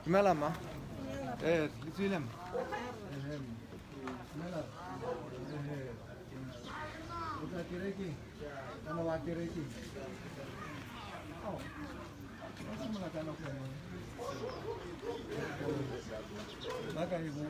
Dumela ma. Le tswile ma. Dumela. O tla kerekeng? Kana wa kerekeng? Oh. Ba simolola ka nako e. Ba ka e bo.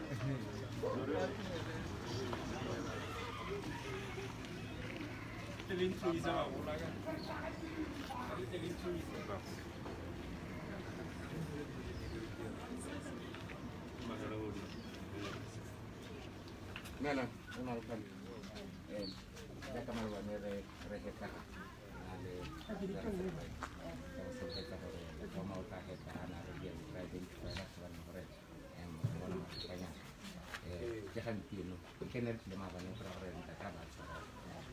Mela, o na le tlhano. Jaaka malobane re re hetla na le re solofetsa gore Letoma o tla hetla a na re re identify batho ba leng gore bona matlhokanyana. Ke gampieno ke ne re tlile maabane go raya gore ntate a ba tshwara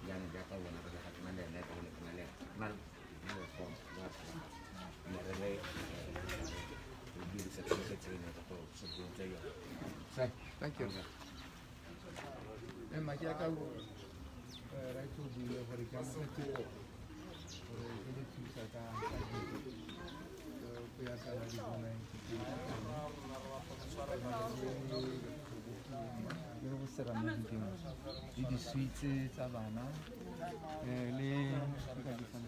jaanong jaaka o bona re le ga ke na le ene re ne ke na le ene ke na le form ya ne re le re dirisa tsholofetso eno re go tsholofetsa yone. Thank you. Ma ke aka right o buile gore ke amogetse gore ke le thusa ka ka dijo. Go ya ka la di bona le go sera mo dikeng le di-sweets tsa bana le ka di fana.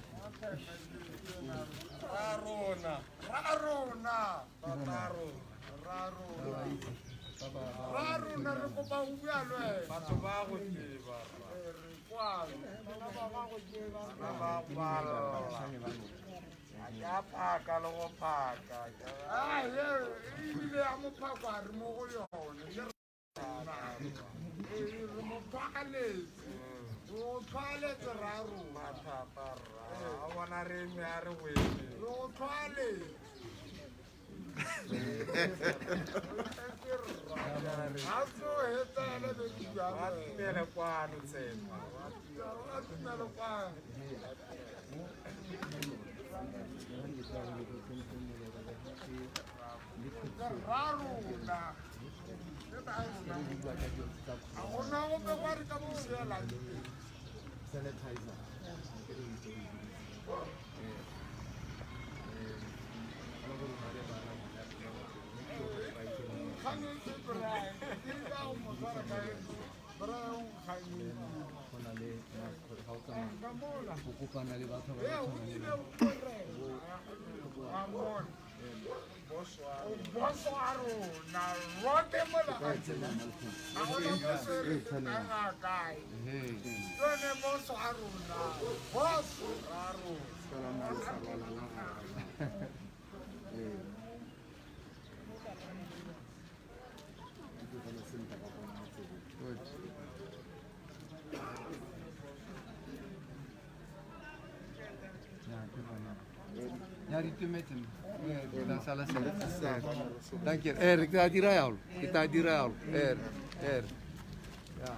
Ra rona, ra rona, ra rona, ra rona. Ra rona re kopa go bua le wena. Batho ba go tseba. Re kwano. Bana ba gago ke ba. Bana ba kwala. Ke a phaka le go phaka. Ah, ebile ya mophako a re mo go yone. Re mo phakaletse. Re o tlhwaletse ra rona. Mathata rra. A bona re eme a re wele. Re o tlhwaletse. Atumele kwano tsena. Atumele kwano. Ra rona. Ga gona gope kwa re ka mo sielang teng. Sanitizer. Kganyetse Brian. Ke ka go mo tshwara ka Brian o nkganyetse. Go na le mask gore ga o tsamaya Ka mola. o kopana le batho ba Ee, ba o tshwanang le kile wena. o korela. Wa mona. Boss wa rona. Rote mola Ka ga tsena Malcolm. Ga gona boss e re fetang a kae. Hey. Yone boss wa rona. Boss ra rona. Ska la nna le sa lwala la ga. Good. Ja, ke bona. Ja, re itumetse mme. Re tla sala sentle. Thank you. Re tla dira yalo. Ke tla dira yalo. Ja.